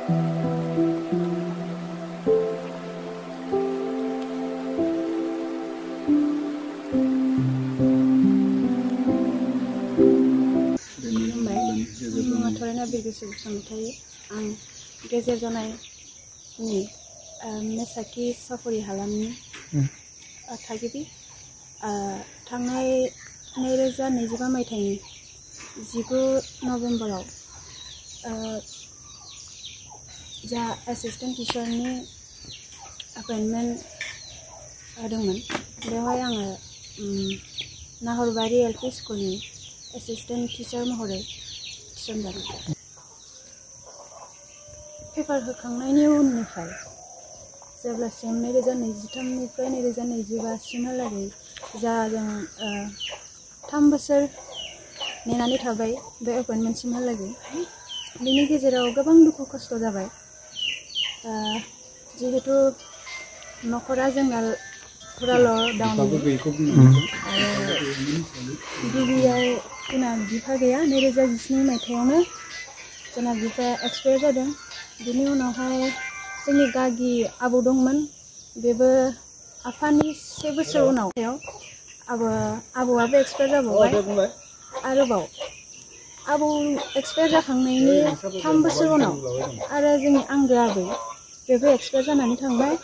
आं गेजेर जनायनि मेसाखि साफरि हालामनि थागिबि थांनाय 2025 मायथाइनि 19 नभेम्बराव जा एसिस्टेंट टीचारनि अपॉइंटमेंट होदोंमोन बेवहाय आङो नाहरबारि एलपी स्कुलनि एसिस्टेंट टीचार महरै थिसनजादों। पेपार होखांनायनि उननिफ्राय जेब्लासिम 2023 निफ्राय 2025 सिमहालागै जा जों 3 बोसोर नेनानै थाबाय बे अपॉइंटमेंट सिमहालागै बेनि गेजेराव गोबां दुखु खस्थ' जाबाय जिहेतु न'खरा जोंना फुरा लकडाउन गिबियाव जोंना बिफा गैया 2017 मायथाइयावनो जोंना बिफाया एक्सपायार जादों। बिनि उनावहाय जोंनि गागि आबौ दंमोन बेबो आफानि 1 बोसोर उनाव आबौआबो एक्सपायार जाबावबाय आरोबाव आबौ एक्सपायार जाखांनायनि 3 बोसोर उनाव आरो जोंनि आंगो आबै बेबो एक्सपायार जानानै थांबाय।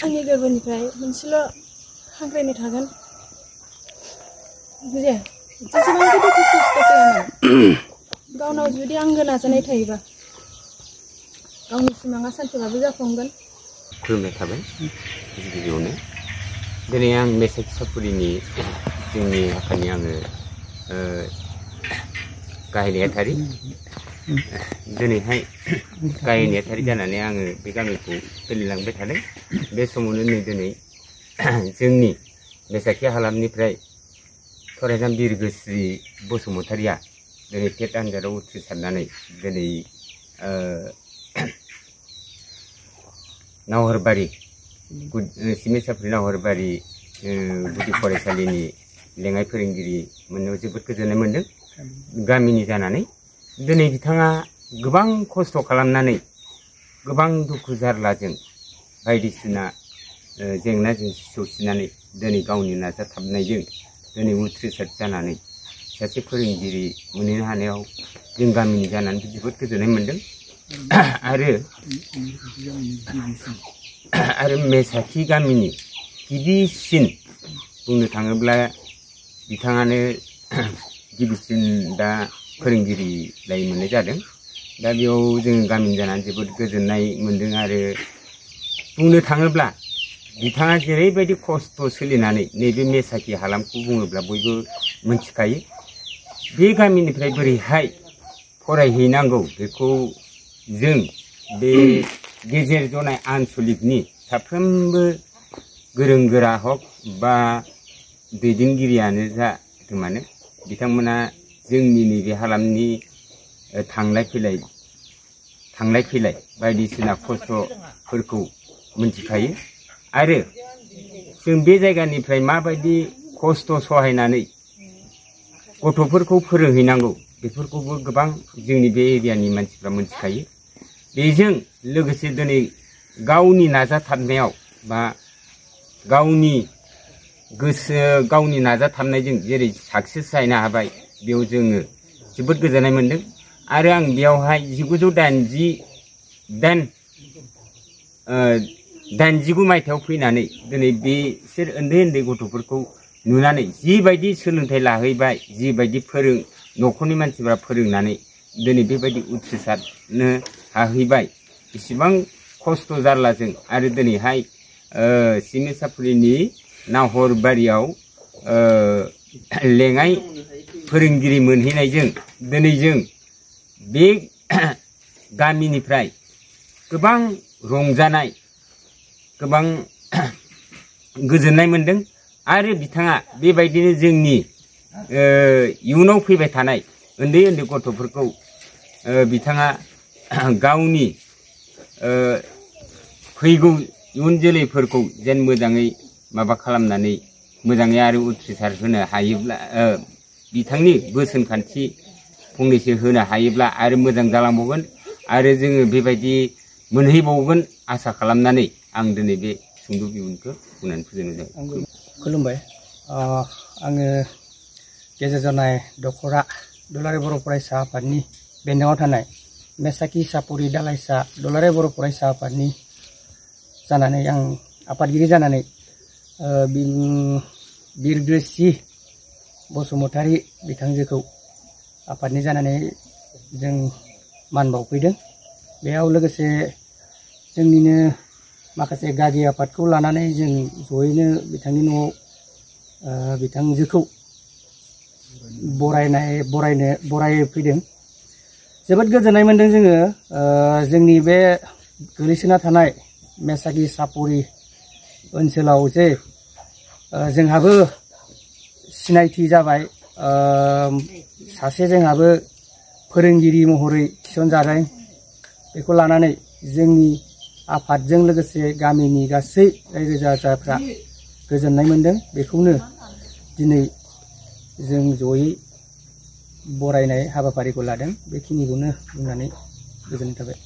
आंनि गोरबोनिफ्राय मोनसेल' हांख्रायनाय थागोन जे जेसेबांखि दुखु खस्थ' फैयामानो गावनाव जुदि आंगो नाजानाय थायोबा गावनि सिमाङा सानसेबाबो जाफुंगोन। खुलुमनाय थाबाय गिबियावनो दिनै आं मेसाखि साफरिनि जोंनि आफादनि आङो गाहाय नेहाथारि दिनैहाय गाहाय नेहाथारि जानानै आङो बे गामिखौ सोलिलांबाय थादों। बे समावनो नै दिनै जोंनि मेसाखि हालामनिफ्राय फरायसाम बिरगोस्रि बसुमतारिया दिनै टेट आनजादाव उथ्रिसारनानै दिनै नाहरबारि सिमेन्ट साफ्रि नाहरबारि गुदि फरायसालिनि लेङाइ फोरोंगिरि मोननायाव जोबोद गोजोननाय मोन्दों गामिनि जानानै। दिनै बिथाङा गोबां खस्थ' खालामनानै गोबां दुखु जारलाजों बायदिसिना जेंना जेंसि सौसिनानै दिनै गावनि नाजाथाबनायजों दिनै उथ्रिसार जानानै सासे फोरोंगिरि मोनहैनो हानायाव जों गामिनि जानानै जोबोद गोजोननाय मोन्दों। आरो मेसाखि गामिनि गिबिसिन बुंनो थाङोब्ला बिथाङानो गिबिसिन दा फोरोंगिरि लाय मोननाय जादों। दा बेयाव जों गामिनि जानानै जोबोद गोजोननाय मोन्दों। आरो बुंनो थाङोब्ला बिथाङा जेरैबायदि खस्थ' सोलिनानै नैबे मेसाखि हालामखौ बुङोब्ला बयबो मिथिखायो। बे गामिनिफ्राय बोरैहाय फरायहैनांगौ बेखौ जों बे गेजेर जनाय आनसलिकनि साफ्रोमबो गोरों गोरा हक बा दैदेनगिरियानो जाथों मानो बिथांमोना जोंनि नैबे हालामनि थांलाय फैलाय बायदिसिना खस्थ'फोरखौ मिथिखायो। आरो जों बे जायगानिफ्राय माबायदि खस्थ' सहायनानै गथ'फोरखौ फोरोंहैनांगौ बेफोरखौबो गोबां जोंनि बे एरियानि मानसिफ्रा मिथिखायो। बेजों लोगोसे दिनै गावनि नाजाथाबनायाव बा गावनि नाजाथाबनायजों जेरै साक्सेस जानो हाबाय बेयाव जोङो जोबोद गोजोननाय मोन्दों। आरो आं बेयावहाय 1989 मायथाइयाव फैनानै दिनै बिसोर उन्दै गथ'फोरखौ नुनानै जिबायदि सोलोंथाइ लाहैबाय जिबायदि न'खरनि मानसिफ्रा फोरोंनानै दिनै बेबायदि उथ्रिसारनो हाहैबाय इसिबां खस्थ' जारलाजों। आरो दिनैहाय सिमेन्ट साफ्रिनि नाहरबारियाव लेङाइ फोरोंगिरि मोनहैनायजों दिनै जों बे गामिनिफ्राय गोबां रंजानाय गोबां गोजोननाय मोन्दों। आरो बिथाङा बेबायदिनो जोंनि इयुनाव फैबाय थानाय उन्दै उन्दै गथ'फोरखौ बिथाङा गावनि फैगौ इयुन जोलैफोरखौ जेन मोजाङै माबा खालामनानै मोजाङै आरो उथ्रिसार होनो हायोब्ला बिथांनि बोसोनखान्थि फंनैसो होनो हायोब्ला आरो मोजां जालांबावगोन आरो जोङो बेबायदि मोनहैबावगोन आसा खालामनानै आं दिनै बे सुंद' बिबुंथिखौ बुंनानै फोजोबनाय जाबाय। खुलुमबाय। आङो गेजेर जनाय दख'रा दुलाराय बर' फरायसा आफादनि बेन्दोङाव थानाय मेसाखि सापरि दालाइसा दुलाराय बर' फरायसा आफादनि जानानै आं आफादगिरि जानानै बिरग्रोसि बसुमतारी बिथांजोखौ आफादनि जानानै जों मान बावफैदों। बेयाव लोगोसे जोंनिनो माखासे गागि आफादखौ लानानै जों जयैनो बिथांनि न'आव बिथांजोखौ बरायफैदों। जोबोद गोजोननाय मोन्दों जोङो जोंनि बे गोलैसोना थानाय मेसाखि सापरि ओनसोलाव जे जोंहाबो सिनायथि जाबाय, सासे जोंहाबो फोरोंगिरि महरै थिसनजादों। बेखौ लानानै जोंनि आफादजों लोगोसे गामिनि गासै रायजो राजाफ्रा गोजोननाय मोन्दों। बेखौनो दिनै जों जयै बरायनाय हाबाफारिखौ लादों। बेखिनिखौनो बुंनानै गोजोननाय थाबाय।